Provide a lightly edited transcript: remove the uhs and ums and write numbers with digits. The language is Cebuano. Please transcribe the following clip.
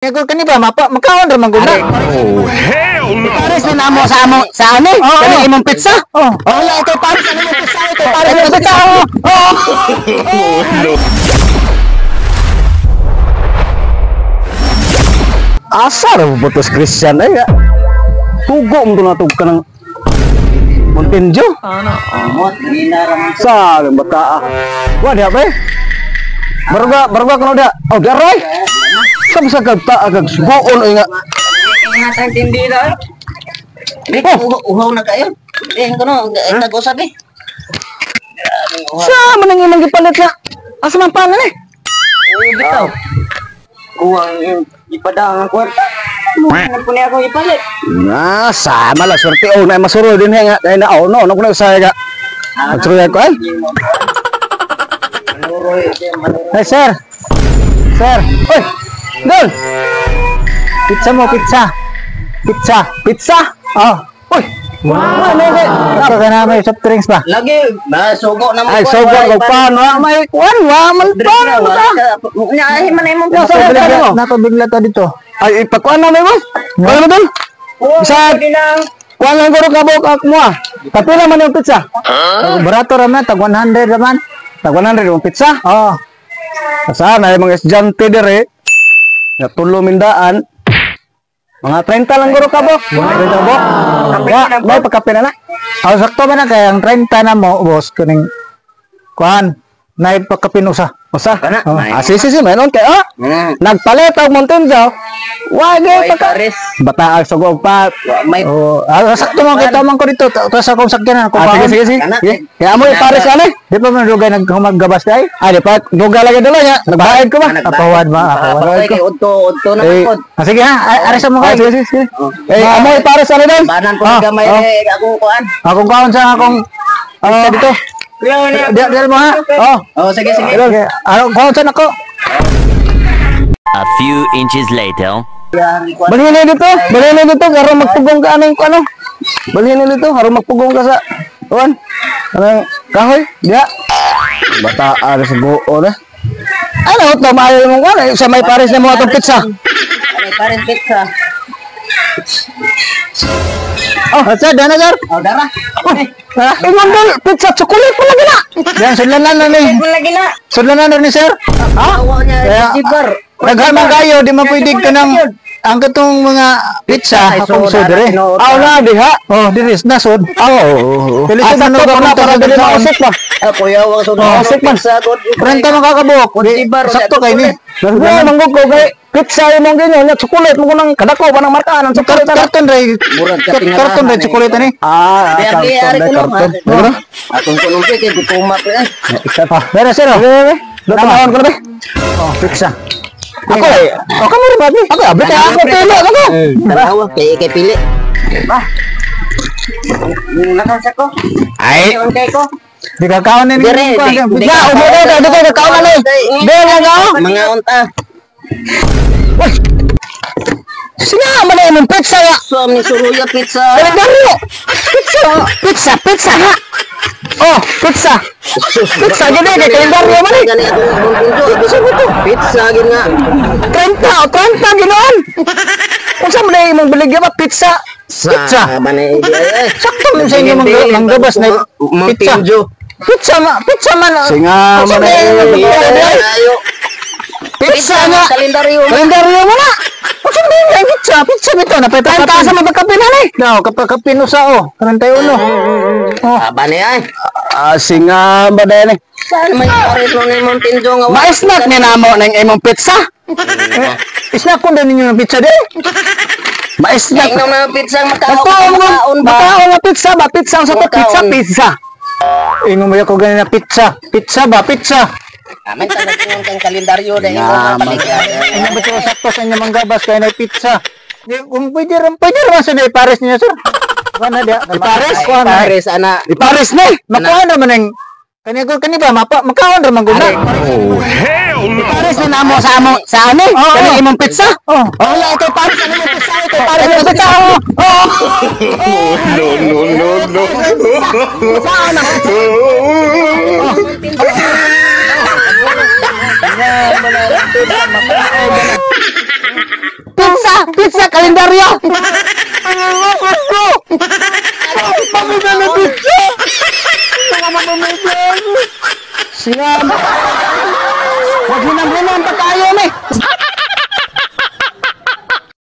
Kani kani ba mapa makaon ra man gud na. Oh, hell no! Pares na namo sa amo sa ani. Oo. Kani imong pizza. Oh. Oh, la ito pares ano imong pizza ito pares imong pizza. Oh. Oh, no! Asa ra butos Christian ay. Tugo mo to natug ka ng Montenjo. Sa ang bata ah. Wa diha ba? Baruga, baruga kuno dia. Oh, daray. Sa sa kag ta kag sugoon ay nga. Ingat ang tindi na. Oh. Uhaw na kayo. Eh, kuno, nag-usap eh. Sa man ang imong gipalit na. Asa man pa na ni? Uy, bitaw. Kuwang yung ipadang ang kwarta. Ano po niya akong ipalit? Na, sama lah swerte oh na masuro din nga dahil na oh no no kuno sa ga. Magsuroy ko ay. Hey sir. Sir, Oy. Dol, pizza mo pizza. Pizza. pizza. Oh. Oy. Wow. Ano kay? Ito ka na may soft drinks ba? Lagi, ba, sugo na mo. Ay, sugo ko pa no may kuan wa man pa. Nya, ay, man ay mong Ya, sa Napabigla, ano? napabigla ta dito. Ay, ipakuan na may boss. Kuan mo dol. Sa kuan lang guro ka bok mo ah. Kapila man yung pizza? Barato ra man tag 100 ra man. Tag 100 yung pizza. Oh. Saan ay mga estudyante dire. Ya tulo mindaan. Mga 30 lang guro ka bok. 30 bok. Ya, may pagkape na na. Oh, sakto ba na kay ang 30 na mo boss kuning kuan na ipagkapinusa. Usa. Kana. Oh. Ah, si si si meron kay ah. Nagpalit og Montenjo. Wag Ay, pagka pares. Bata ang sugo og pa. May Oh, ah, sakto mo kita man ko dito. Tapos akong sakyanan ko Ah, sige sige sige. Kana. Sige. Kaya mo ipares ani. Di pa man dugay naghumagabas dai? Ah, di pa duga lagi dolo nya. Nagbayad ko ba? Apawad ba? Apawad. Apawad ko. Udto, udto na Eh, pod. Ah, sige ha, aresa mo Ah, kay. sige sige sige. Eh, amoy pares ani dol. Banan ko Ah, gamay oh. eh akong kuan. Akong kaon sa akong pizza dito. Di di mo ha. Oh. Oh, sige sige. Sige. Ano kaon sa nako? A few inches later. Balhin na dito. Balhin na dito aron magpugong ka aning ano. Balhin na dito aron magpugong ka sa kuan. Anang kahoy, diya. Bata ari sa buo na. Ano to maayo imong kuan eh, sa may pares na mo atong pizza. Ay, pares pizza. Oh, sa dana sir. Oh, dara. Ah, ingon dol pizza chocolate pala gina. Yan sudlanan na ni. Lagi na. Sudlanan na ni sir. Ha? Niya, Kaya jibar. daghan man kayo di man pwede ka ng ang katong mga pizza Ay, akong so, sod dire. Aw na diha. Oh, diri na sod. Aw. oo, oo. Dili Ah, sa sakto manuga pa na kung para dili sa mausik ba. Ah, kuya, wa so Oh, usik man. Pizza god. 30 man kakabuok. Di Jibar, sakto kay ni. Nagbuo manggug ko kay pizza imong ganyan nya chocolate mo kunang kadako ba ng markaan ang chocolate na. Karton ray. Murag ka tingalahan, Karton ray eh. chocolate ni. Ah, Di, karton, di, ari dai, ko lang, karton. ah. Dai, bro. Akong kunong kay gutuma pa eh. Isa pa. Dara sir. oh. Tanawon ko na be. Oh, pizza. Ako eh. Oh, kamo rin ba? Ako abi kay ako pilo ako. Tanawa kay kay pili. Ba. Nakansa ko. Ay. Ay, kay ko. Di ka kaon ni. Dire, di- Ya, ubo daw dito ka kaon na ni. Be nga ka. Mga unta. Uy. Sina man na imong pizza ya. So, ni Suruya pizza. Kalendaryo. Pizza, pizza, pizza ha. Oh, pizza. Pizza gini kay kalendaryo man eh. Gani akong Montenjo. Pizza gin nga. 30 o 30 ginoon. Unsa man na imong baligya ba pizza? Pizza. Ba na eh, eh. Sakto man sa inyo manggabas na pizza. Montenjo. Pizza ma, pizza man. Singa Unsa man man na imong imong baligya? Ayo. Pizza nga. Kalendaryo. Kalendaryo mo na. Unsa man imong pizza? Pizza bitaw na pay 30 sa mapagkape na ni. No, kapag kapino sa oh, 31. Oh, Aba ni ay. Ah, singa ba dahil eh. Saan man yung pares mo ni Montenjo nga? Ma-snack ni namo ng imong pizza. isna ko din ninyo ng pizza di. Ma-snack. Ingnom na pizza makaon Makaon makaon ba? Makaon nga pizza ba? Pizza sa to pizza Makaon. pizza. Ingon mo ko ganina pizza. Pizza ba? Pizza. Amen ta nagingon kang kalendaryo dahil Nga, mo mabaligya. Ano ba ito sakto sa inyo manggabas kay na pizza? Di, kung pwede rin sa ipares niya sir. Kuha na diya. Ipares? Kuha na. Pares ana. Ipares ni. Makuha naman ang kani ko kani ba mapa makaon ra man gud na. Oh, hell no! Pares ni namo sa amo sa ani. Oo. Kani imong pizza. Oh, Oh, la ito pares ano imong pizza ito pares imong pizza. Oh. Oh. Oh, no, no, no, no! Saan ang Oh. Ba na pizza, mapanaw ba na? Pizza, pizza kalendaryo. Pamilya na pizza! Mga pamilya! Siya. Maghinam-hinam pa kayo ni.